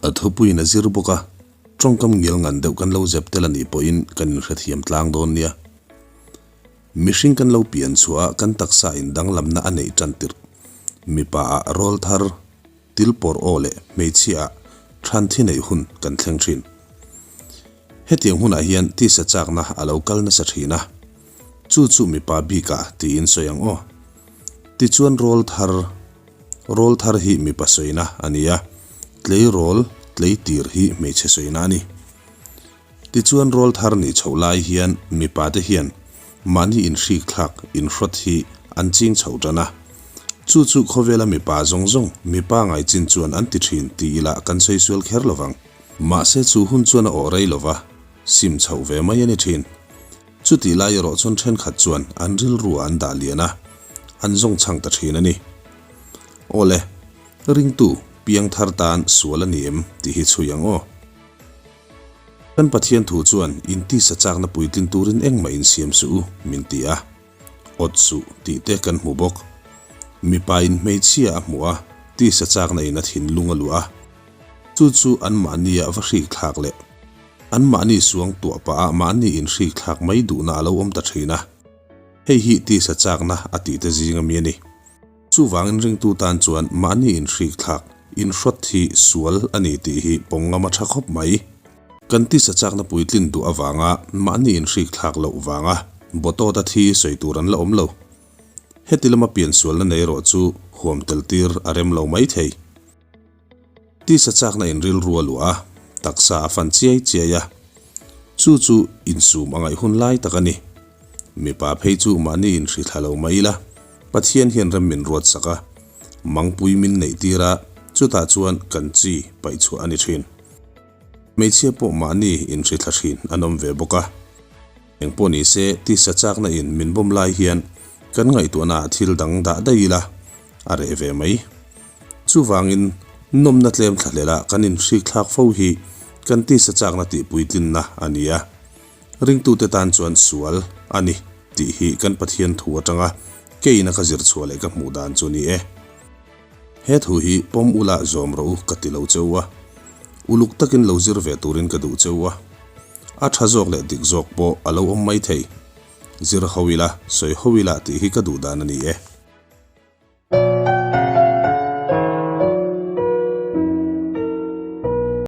A thupuiin a zir bawk a, tawngkam ngial ngan deuh kan lo zep tel a nih pawhin kan inhrethiam tlang dawn nia. Mihring kan lo pian chhuah a kan taksa in danglamna a neih tan tirh. Mipa ah rawl thar, til pawr aw leh hmeichhia ah than thi neih hun kan thleng thin. Hetiang hunah hian tisa chakna a lo kal nasa thin a, chu chu mipa bik ah tiin sawi ang aw. Tichuan rawl thar, rawl thar hi mipa sawina a ni a, tleirawl, tleitir hi hmeichhe sawina a ni. Tichuan rawl thar nih chhoh lai hian mipa te hian mahni inhrik thlak inhrawt hi an ching chho tan a. Chu chu khawvela mipa zawng zawng mipa ngai chin chuan an ti thin ti ila kan sawi sual kher lo vang. Mahse chu hun chuan a awh rei lo va, sim chhoh ve mai a ni thin. Chutih lai erawh chuan thenkhat chuan an rilru ah an dah lian a, an zawng chhang ta thin a ni. Awle, ringtu piang thar tan sual a ni em tih hi chhui ang aw. Kan Pathian thu chuan intisa chakna puitlin turin engmah insiam suh u, min ti a. Awt suh tih te kan hmu bawk. Mipa in hmeichhia a hmuh a, tisa chakna in a thinlung a luah a. Chu chu anmahni ah va hrik thlak leh anmahni suang tuah pah ah mahni in hrik thlak mai duhna a lo awm ta thin a. Hei hi tisa chakna a tih te zing ami a ni. Chuvangin ringtu tan chuan mahni inhrik thlak, inhrawt hi sual a ni tih hi pawng ngam a tha khawp mai. Kan tisa chakna puitlin duh avanga mahni inhrik thlak loh vanga bawtawta thi sawi tur an la awm lo. Heti lama piansualna nei erawh chu huam tel tir a rem lo mai thei. Tisa chakna in rilru a luah a, taksa a fan chiai chiai a. Chu chu insum a ngaih hun lai tak a ni. Mipa phei chu mahni inhri thla lo mai ila, Pathian hian rem min ruat sak a, mangpui min neih tir a, chutah chuan kan chi paih chhuah a ni thin. Hmeichhia pawh mahni inhri thla thin an awm ve bawk a. Engpawh ni se, tisa chakna in min bawm lai hian kan ngaihtuahna ah thil dang dah daih ila, a reh ve mai. Chuvangin, nawmna tlem thlahlela kan inhrik thlak fo hi kan tisa chakna tih puitlinna a ni a. Ringtute tan chuan sual a ni tih hi kan Pathian thu atanga keina ka zir chhuah leh ka hmuh dan chu ni e. He thu hi pawm ula zawm rawh u ka ti lo cheu a, uluk takin lo zir ve turin ka duh cheu a. A tha zawk leh dik zawk pawh a lo awm mai thei. Zir ho ila, sawi ho ila tih hi ka duh dan a ni e.